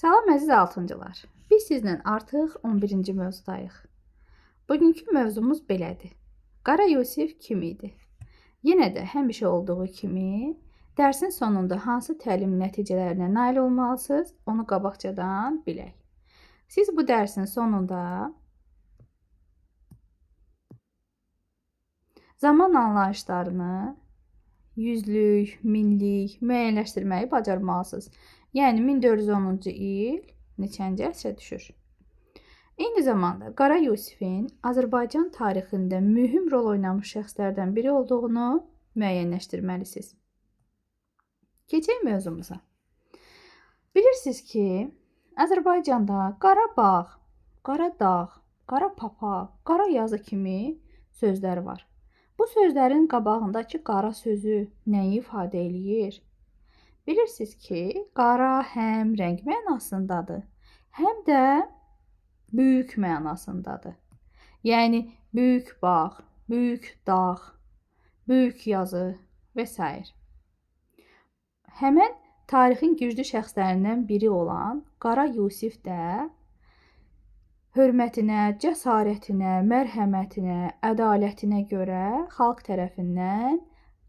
Salam əziz altıncılar. Biz sizlə artıq 11-ci mövzudayıq. Bugünkü mövzumuz belədir. Qara Yusif kim idi? Yenə də həmişə olduğu kimi dərsin sonunda hansı təlim nəticələrinə nail olmalısınız, onu qabaqcadan bilək. Siz bu dərsin sonunda zaman anlayışlarını yüzlük, minlik müəyyənləşdirməyi bacarmalısınız. Yəni 1410-cu il neçənci əsrə düşür? Eyni zamanda Qara Yusifin Azərbaycan tarixində mühüm rol oynamış şəxslərdən biri olduğunu müəyyənləşdirməlisiniz. Keçək mövzumuza. Bilirsiniz ki, Azərbaycanda Qarabağ, Qaradağ, Qara Papa, Qara Yazı kimi sözlər var. Bu sözlərin qabağındakı qara sözü nəyi ifadə eləyir? Bilirsiniz ki, qara həm rəng mənasındadır, həm də böyük mənasındadır. Yəni böyük bağ, böyük dağ, böyük yazı və s. Həmən tarixin güclü şəxslərindən biri olan Qara Yusif də hörmətinə, cəsarətinə, mərhəmətinə, ədalətinə görə xalq tərəfindən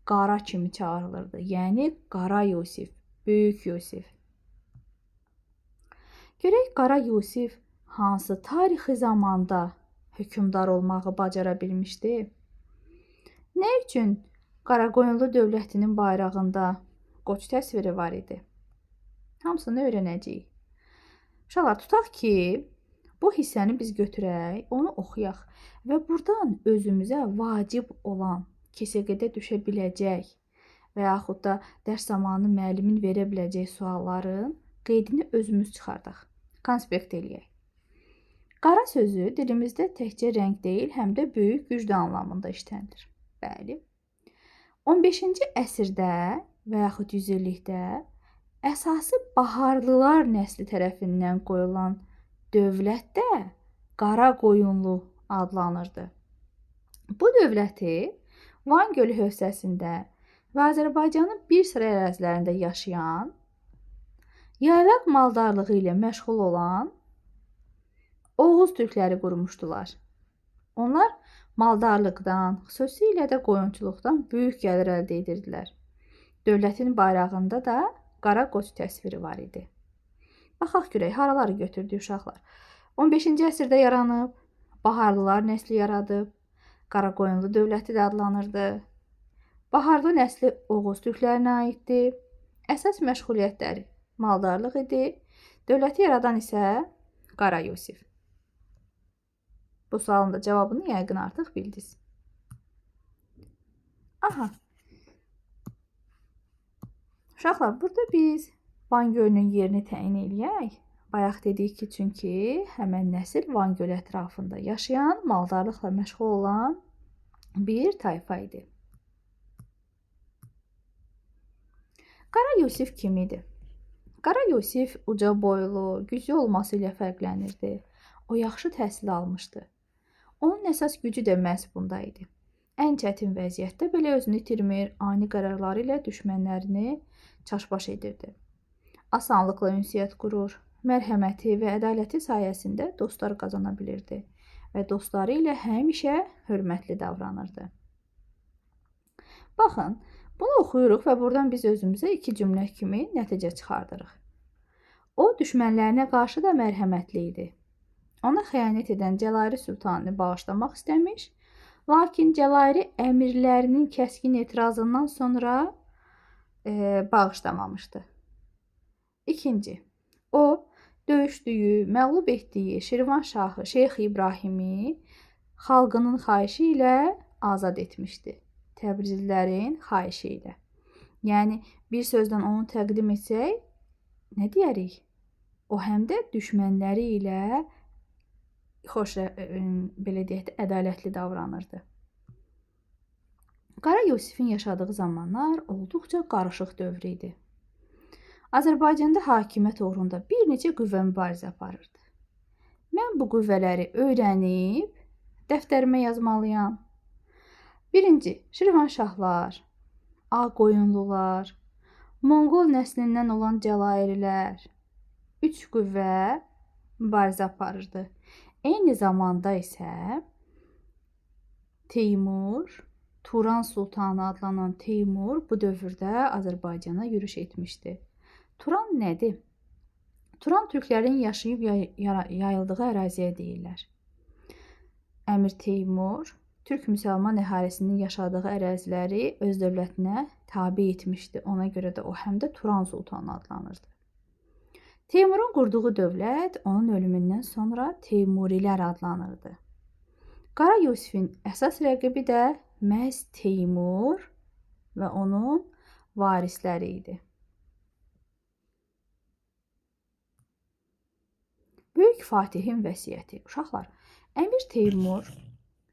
Qara kimi çağırılırdı. Yəni Qara Yusif, Böyük Yusif. Görək Qara Yusif hansı tarixi zamanda hökmdar olmağı bacara bilmişdi? Nə üçün Qaraqoyunlu dövlətinin bayrağında qoç təsviri var idi? Hamısını öyrənəcəyik. Uşaqlar, tutaq ki, bu hissəni biz götürək, onu oxuyaq və buradan özümüzə vacib olan, KSQ-də düşə biləcək və yaxud da dərs zamanı müəllimin verə biləcəyi sualların qeydini özümüz çıxardaq. Konspekt eləyək. Qara sözü dilimizdə təkcə rəng deyil, həm də böyük güclü anlamında işlənilir. Bəli. 15-ci əsrdə və yaxud yüzillikdə əsası Baharlılar nəsli tərəfindən qoyulan dövlət də Qara Qoyunlu adlanırdı. Bu dövləti Van Gölü hövzəsində və Azərbaycanın bir sıra ərazilərində yaşayan, yaylaq maldarlığı ilə məşğul olan Oğuz türkləri qurmuşdular. Onlar maldarlıqdan, xüsusilə də qoyunçuluqdan böyük gəlir əldə edirdilər. Dövlətin bayrağında da qara qoç təsviri var idi. Baxaq görək, haraları götürdü uşaqlar. 15-ci əsrdə yaranıb, Baharlılar nəsli yaradıb, Qaraqoyunlu dövləti də adlanırdı. Baharlı nəsli Oğuz türklərinə aiddir. Əsas məşğuliyyətləri maldarlıq idi. Dövləti yaradan isə Qara Yusif. Bu sualın da cavabını yəqin artıq bildiniz. Aha. Uşaqlar, burada biz Van Gölünün yerini təyin eləyək. Bayaq dedik ki, çünki həmən nəsil Van Gölü ətrafında yaşayan, maldarlıqla məşğul olan bir tayfa idi. Qara Yusif kim idi? Qara Yusif uca boylu, güclü olması ilə fərqlənirdi. O yaxşı təhsil almışdı. Onun əsas gücü də məhz bunda idi. Ən çətin vəziyyətdə belə özünü itirmir, ani qərarları ilə düşmənlərini çaşbaş edirdi. Asanlıqla ünsiyyət qurur, mərhəməti və ədaləti sayəsində dostlar qazana bilirdi və dostları ilə həmişə hörmətli davranırdı. Baxın, bunu oxuyuruq və buradan biz özümüzə iki cümlə kimi nəticə çıxardırıq. O, düşmənlərinə qarşı da mərhəmətli idi. Ona xəyanət edən Cəlairi Sultanını bağışlamaq istəmiş, lakin Cəlairi əmirlərinin kəskin etirazından sonra bağışlamamışdı. İkinci, o, döyüşdüyü, məğlub etdiyi Şirvan şahı Şeyx İbrahimi xalqının xahişi ilə azad etmişdi. Təbrizlilərin xahişi ilə. Yəni, bir sözdən onu təqdim etsək, nə deyərik? O, həm də düşmənləri ilə belə deyək də, ədalətli davranırdı. Qara Yusifin yaşadığı zamanlar olduqca qarışıq dövr idi. Azərbaycanda hakimiyyət uğrunda bir neçə qüvvə mübarizə aparırdı. Mən bu qüvvələri öyrənib dəftərimə yazmalıyam. Birinci, Şirvanşahlar, Ağqoyunlular, Monqol nəslindən olan Cəlairilər, Üç qüvvə mübarizə aparırdı. Eyni zamanda isə Teymur, Turan Sultanı adlanan Teymur bu dövrdə Azərbaycana yürüş etmişdi. Turan nədir? Turan türklərin yaşayıb yayıldığı əraziyə deyirlər. Əmir Teymur türk müsəlman əhalisinin yaşadığı əraziləri öz dövlətinə tabe etmişdi. Ona görə də o həm də Turan Sultanı adlanırdı. Teymurun qurduğu dövlət onun ölümündən sonra Teymurilər adlanırdı. Qara Yusifin əsas rəqibi də məhz Teymur və onun varisləri idi. Böyük Fatihin vəsiyyəti. Uşaqlar, Əmir Teymur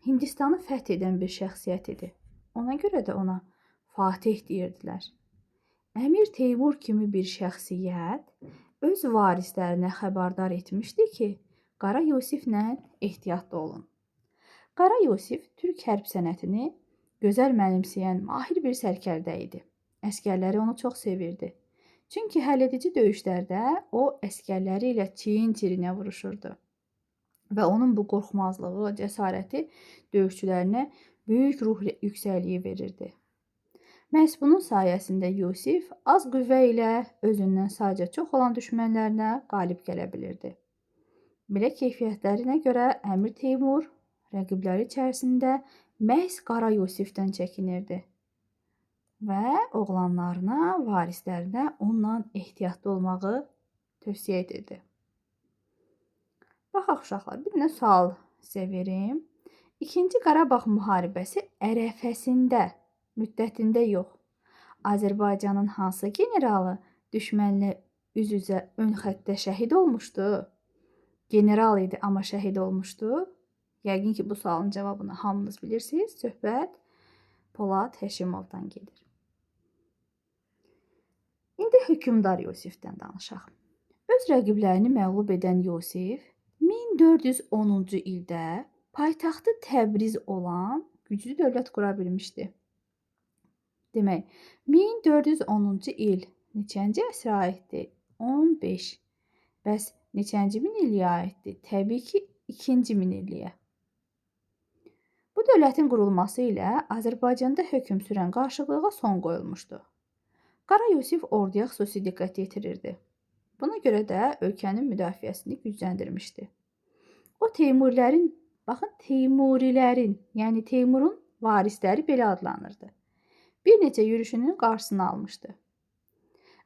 Hindistanı fəth edən bir şəxsiyyət idi. Ona görə də ona Fatih deyirdilər. Əmir Teymur kimi bir şəxsiyyət öz varislərinə xəbərdar etmişdi ki, Qara Yusiflə ehtiyatlı olun. Qara Yusif türk hərb sənətini gözəl mənimsəyən mahir bir sərkərdə idi. Əsgərləri onu çox sevirdi. Çünki həlledici döyüşlərdə o əsgərləri ilə çiyin-çirinə vuruşurdu. Və onun bu qorxmazlığı, cəsarəti döyüşçülərinə böyük ruh yüksəkliyi verirdi. Məhz bunun sayəsində Yusif az qüvvə ilə özündən sayca çox olan düşmənlərinə qalib gələ bilirdi. Belə keyfiyyətlərinə görə Əmir Teymur rəqibləri içərisində məhz Qara Yusifdən çəkinirdi və oğlanlarına, varislərinə onunla ehtiyatlı olmağı tövsiyə edirdi. Baxaq uşaqlar, bir dənə sual sizə verim. İkinci Qarabağ müharibəsi ərəfəsində, müddətində yox, Azərbaycanın hansı generalı düşmənlə üz-üzə ön xəttdə şəhid olmuşdu? General idi, amma şəhid olmuşdu. Yəqin ki, bu sualın cavabını hamınız bilirsiniz. Söhbət Polad Həşimovdan gedir. İndi hökmdar Yusifdən danışaq. Öz rəqiblərini məğlub edən Yusif 1410-cu ildə paytaxtı Təbriz olan güclü dövlət qura bilmişdi. Demək, 1410-cu il neçənci əsrə aiddir? 15. Bəs neçənci min illiyə aiddir? Təbii ki, 2-ci min illiyə. Bu dövlətin qurulması ilə Azərbaycanda hökm sürən qarışıqlığa son qoyulmuşdu. Qara Yusif orduya xüsusi diqqət yetirirdi. Buna görə də ölkənin müdafiəsini gücləndirmişdi. O Teymurilərin, baxın Teymurilərin, yəni Teymurun varisləri belə adlanırdı. Bir neçə yürüşünün qarşısını almışdı.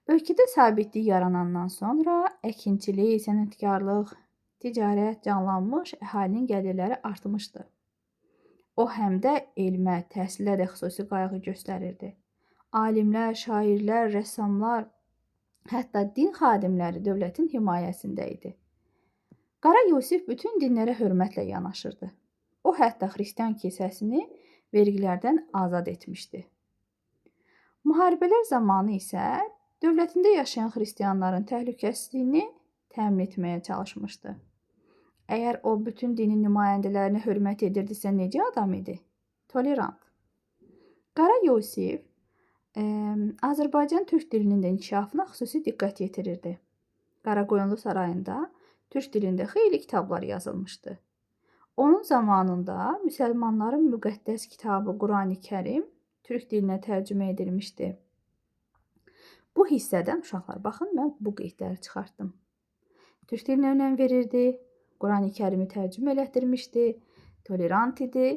Ölkədə sabitlik yaranandan sonra əkinçilik, sənətkarlıq, ticarət canlanmış, əhalinin gəlirləri artmışdı. O həm də elmə, təhsilə də xüsusi qayğı göstərirdi. Alimlər, şairlər, rəssamlar, hətta din xadimləri dövlətin himayəsində idi. Qara Yusif bütün dinlərə hörmətlə yanaşırdı. O hətta xristian kilsəsini vergilərdən azad etmişdi. Müharibələr zamanı isə dövlətində yaşayan xristianların təhlükəsizliyini təmin etməyə çalışmışdı. Əgər o bütün dinin nümayəndələrinə hörmət edirdisə, necə adam idi? Tolerant. Qara Yusif Azərbaycan türk dilinin də inkişafına xüsusi diqqət yetirirdi. Qaraqoyunlu sarayında türk dilində xeyli kitablar yazılmışdı. Onun zamanında müsəlmanların müqəddəs kitabı Qurani-Kərim türk dilinə tərcümə edilmişdi. Bu hissədən uşaqlar, baxın, mən bu qeydləri çıxartdım. Türk dilinə önəm verirdi, Qurani-Kərimi tərcümə elətdirmişdi, tolerant idi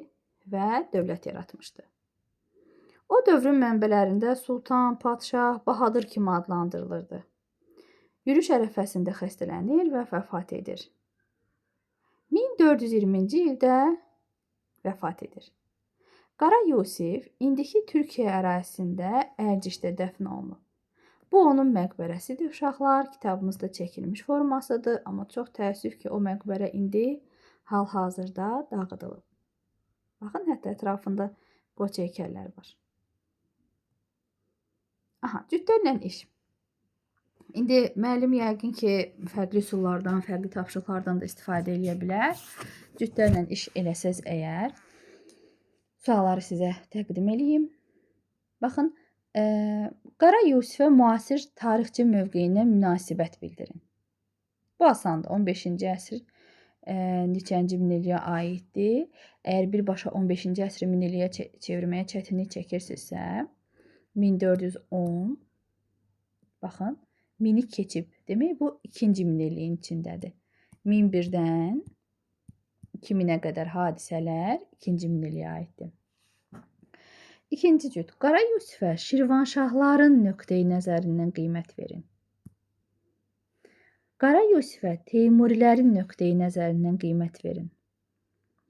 və dövlət yaratmışdı. O dövrün mənbələrində sultan, padşah, bahadır kimi adlandırılırdı. Yürüş ərəfəsində xəstələnir və vəfat edir. 1420-ci ildə vəfat edir. Qara Yusif indiki Türkiyə ərazisində Ərcişdə dəfn olunub. Bu onun məqbərəsidir uşaqlar. Kitabımızda çəkilmiş formasıdır, amma çox təəssüf ki, o məqbərə indi hal-hazırda dağıdılıb. Baxın, hətta ətrafında qoç heykəllər var. Aha, cütlərlə iş. İndi müəllim yəqin ki, fərqli üsullardan, fərqli tapşırıqlardan da istifadə eləyə bilər. Cütlərlə iş eləsəz əgər, sualları sizə təqdim eləyim. Baxın, Qara Yusifə müasir tarixçi mövqeyinə münasibət bildirin. Bu asandır. 15-ci əsr neçənci minilliyə aiddir? Əgər birbaşa 15-ci əsri minilliyə çevirməyə çətinlik çəkirsinizsə, 1410, baxın, mini keçib. Demək, bu ikinci minilliyin içindədir. 1001-dən 2000-ə qədər hadisələr ikinci minilliyə aiddir. İkinci cüt, Qara Yusifə Şirvanşahların nöqteyi nəzərindən qiymət verin. Qara Yusifə Teymurilərin nöqteyi nəzərindən qiymət verin.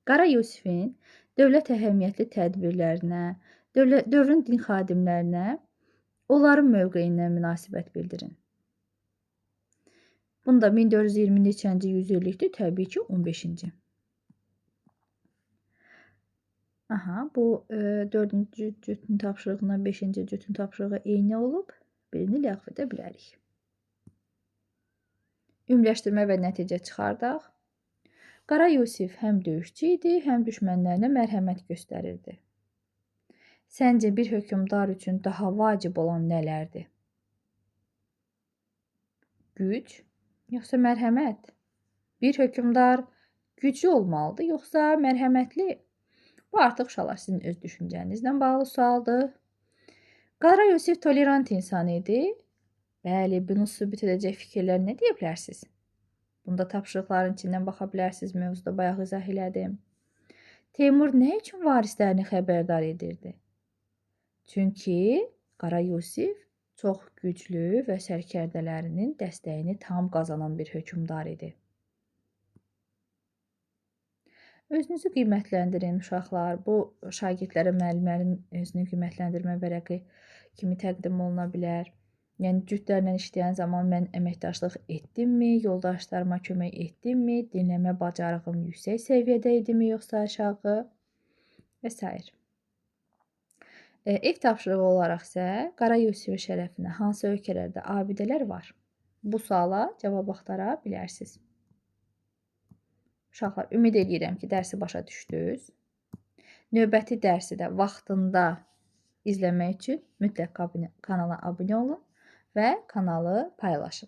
Qara Yusifin dövlət əhəmiyyətli tədbirlərinə, dövrün din xadimlərinə, onların mövqeyindən münasibət bildirin. Bunda 1420 neçənci yüzillikdir? Təbii ki, 15-ci. Aha, bu dördüncü cütün tapşırığına 5-ci cütün tapşırığı eyni olub. Birini ləğv edə bilərik. Ümumiləşdirmə və nəticə çıxardaq. Qara Yusif həm döyüşçü idi, həm düşmənlərinə mərhəmət göstərirdi. Səncə bir hökmdar üçün daha vacib olan nələrdir? Güc, yoxsa mərhəmət? Bir hökmdar güclü olmalıdır, yoxsa mərhəmətli? Bu artıq uşaqlar sizin öz düşüncənizlə bağlı sualdır. Qara Yusif tolerant insan idi. Bəli, bunu sübut edəcək fikirlər nə deyə bilərsiniz? Bunda tapşırıqların içindən baxa bilərsiniz. Mövzuda bayaq izah elədim. Teymur nə üçün varislərini xəbərdar edirdi? Çünki Qara Yusif çox güclü və sərkərdələrinin dəstəyini tam qazanan bir hökmdar idi. Özünüzü qiymətləndirin uşaqlar. Bu şagirdlərə müəllimlərin özünü qiymətləndirmə vərəqi kimi təqdim oluna bilər. Yəni cütlərlə işləyən zaman mən əməkdaşlıq etdimmi, yoldaşlarıma kömək etdimmi, dinləmə bacarığım yüksək səviyyədə idimi yoxsa aşağı və s. Ev tapşırığı olaraq isə Qara Yusifin şərəfinə hansı ölkələrdə abidələr var? Bu suala cavab axtara bilərsiniz. Uşaqlar, ümid eləyirəm ki, dərsi başa düşdünüz. Növbəti dərsi də vaxtında izləmək üçün mütləq kanala abunə olun və kanalı paylaşın.